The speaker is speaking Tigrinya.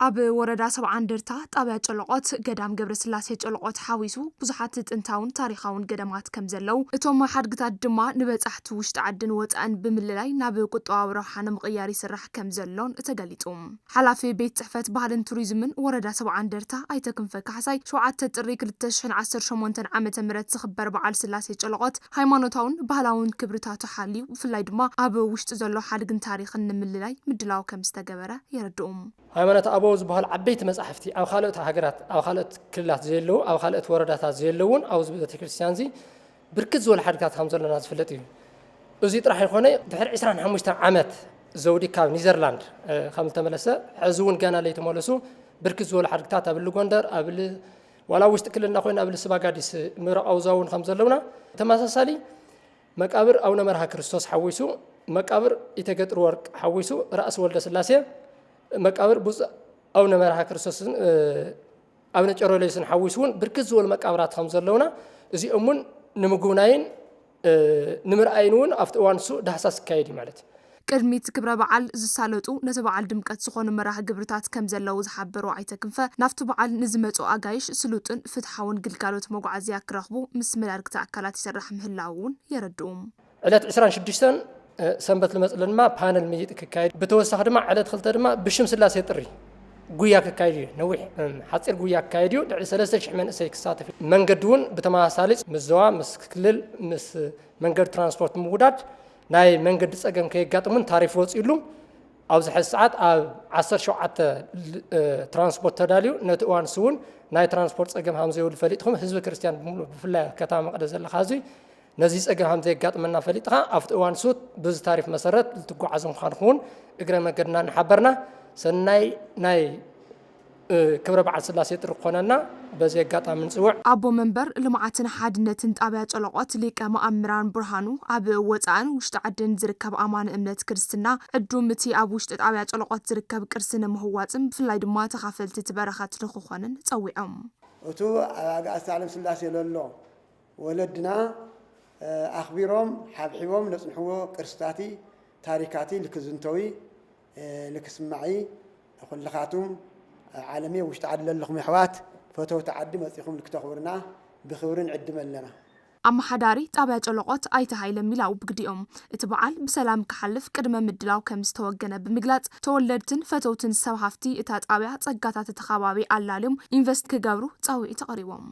ኣብ ወረዳ ሰብዓ እንደርታ ጣብያ ጨለቆት ገዳም ገብረስላሴ ጨለቆት ሓዊሱ ብዙሓት ጥንታውን ታሪኻውን ገዳማት ከም ዘለዉ፣ እቶም ሓድግታት ድማ ንበጻሕቲ ውሽጢ ዓድን ወጻእን ብምልላይ ናብ ቁጠባዊ ረብሓ ንምቕያር ይስራሕ ከም ዘሎን ተገሊጹ። ሓላፊ ቤት ጽሕፈት ባህልን ቱሪዝምን ወረዳ ሰብዓ እንደርታ ኣይተ ክንፈ ካሕሳይ፣ ሸውዓተ ጥሪ ክልተ ሽሕን ዓሰርተ ሸሞንተን ዓመተ ምህረት ዝኽበር በዓል ስላሴ ጨለቆት ሃይማኖታውን ባህላውን ክብርታቱ ሓልዩ፣ ብፍላይ ድማ ኣብ ውሽጢ ዘሎ ሓድግን ታሪኽን ንምልላይ ምድላው ከም ዝተገበረ የረድኡ። ሃይማኖት ኣበው ዝበሃሉ ዓበይቲ መጻሕፍቲ ኣብ ካልኦት ሃገራት፣ ኣብ ካልኦት ክልላት ዘየለዉ፣ ኣብ ካልኦት ወረዳታት ዘየለዉን ኣብዚ ቤተክርስትያን እዚ ብርክት ዝበሉ ሓድግታት ከም ዘለና ዝፍለጥ እዩ። እዚ ጥራሕ ይኾነ፣ ድሕሪ ዕስራን ሓሙሽተን ዓመት ዘውዲ ካብ ኒዘርላንድ፣ እ፣ ከም ዝተመለሰ፣ ሕዚ እውን ገና ለይተመለሱ ብርክት ዝበሉ ሓድግታት ኣብ እሊ ጎንደር፣ ኣብ እሊ፣ ዋላ ውሽጢ ክልልና ኮይኑ ኣብ እሊ ስባጋዲስ ምዕራብ ኣውዛ እውን ከም ዘለውና፣ ተመሳሳሊ መቃብር ኣቡነ መርሃ ክርስቶስ ሓዊሱ፣ መቃብር ኢተገጥሪ ወርቅ ሓዊሱ፣ ራእሲ ወልደ ስላሴ፣ መቃብር ብፁዕ ኣቡነ መርሃ ክርስቶስን፣ እ፣ ኣቡነ ቄርሎስን ሓዊሱ እውን ብርክት ዝበሉ መቃብራት ከም ዘለውና፣ እዚኦም እውን ንምጉብናይን፣ እ፣ ንምርኣይን እውን ኣብቲ እዋን እሱ ዳህሳስ ይካየድ እዩ ማለት እዩ። ቅድሚት ክብረ በዓል ዝሳለጡ ነቲ በዓል ድምቀት ዝኾኑ መራህ ግብርታት ከም ዘለዉ ዝሓበሩ ኣይተ ክንፈ፣ ናብቲ በዓል ንዝመጹ ኣጋይሽ ስሉጥን ፍትሓውን ግልጋሎት መጓዓዝያ ክረኽቡ ምስ መዳርግቲ ኣካላት ይሰራሕ ምህላዉ እውን የረድኡ። ዕለት ዕስራን ሽዱሽተን፣ እ፣ ሰንበት ልመጽእ ድማ ፓነል ምይጥ ክካየድ፣ ብተወሳኺ ድማ ዕለት ክልተ ድማ ብሽም ስላሴ ጥሪ ጉያ ክካየድ እዩ። ነዊሕ፣ እም፣ ሓጺር ጉያ ክካየድ እዩ። ልዕሊ ሰለስተ ሽሕ መንእሰይ ክሳተፍ እዩ። መንገዲ እውን ብተመሳሳሊ ምስ ዞባ፣ ምስ ክልል፣ ምስ መንገዲ ትራንስፖርት ምውዳድ ናይ መንገዲ ጸገም ከየጋጥምን ታሪፍ ወጺኡሉ ኣብዚ ሕዚ ሰዓት ኣብ ዓሰርተ ሸውዓተ ል-፣ እ፣ ትራንስፖርት ተዳልዩ፣ ነቲ እዋን ንሱ እውን ናይ ትራንስፖርት ጸገም ሃም ዘይብሉ ፈሊጥኩም፣ ህዝቢ ክርስትያን ብምሉእ ብፍላይ ኣብ ከተማ መቐለ ዘለኻ ህዝቢ ነዚ ጸገም ሃም ዘየጋጥመና ፈሊጥኻ፣ ኣብቲ እዋን ንሱ ብዚ ታሪፍ መሰረት ልትጓዓዙ ምዃንኩም እውን እግረ መገድና እናሓበርና፣ ሰናይ ናይ፣ እ፣ ክብረ በዓል ስላሴ ጥሪ ክኾነና በዚ ኣጋጣሚ ንጽውዕ። ኣቦ መንበር ልምዓትን ሓድነትን ጣብያ ጨለቆት ሊቀ መኣምራን ብርሃኑ፣ ኣብ ወጻእን ውሽጢ ዓድን ዝርከብ ኣማኒ እምነት ክርስትና ዕዱም እቲ ኣብ ውሽጢ ጣብያ ጨለቆት ዝርከብ ቅርሲ ንምህዋፅን ብፍላይ ድማ ተኻፈልቲ እቲ በረኸት ንክኾንን ጸዊዖም። እቱ ኣብ ኣጋእዝተ ዓለም ስላሴ ለሎ ወለድና፣ እ፣ ኣኽቢሮም ሓብሒቦም ለጽንሕዎ ቅርስታቲ ታሪካቲ ልክዝንተዊ፣ እ፣ ልክስማዒ ኩልኻቱም ዓለምየ ውሽጢ ዓዲ ለለኹም የሕዋት ፈተውቲ ዓዲ መጺኹም ልክተኽብርና ብኽብሪ ንዕድም ኣለና። ኣመሓዳሪ ጣብያ ጨለቆት ኣይተ ሃይለ ሚላው ብግዲኦም፣ እቲ በዓል ብሰላም ክሓልፍ ቅድመ ምድላው ከም ዝተወገነ ብምግላጽ፣ ተወለድትን ፈተውትን ሰብ ሃፍቲ እታ ጣብያ ጸጋታት እቲ ከባቢ ኣላልዮም ኢንቨስት ክገብሩ ጻውዒት ኣቕሪቦም።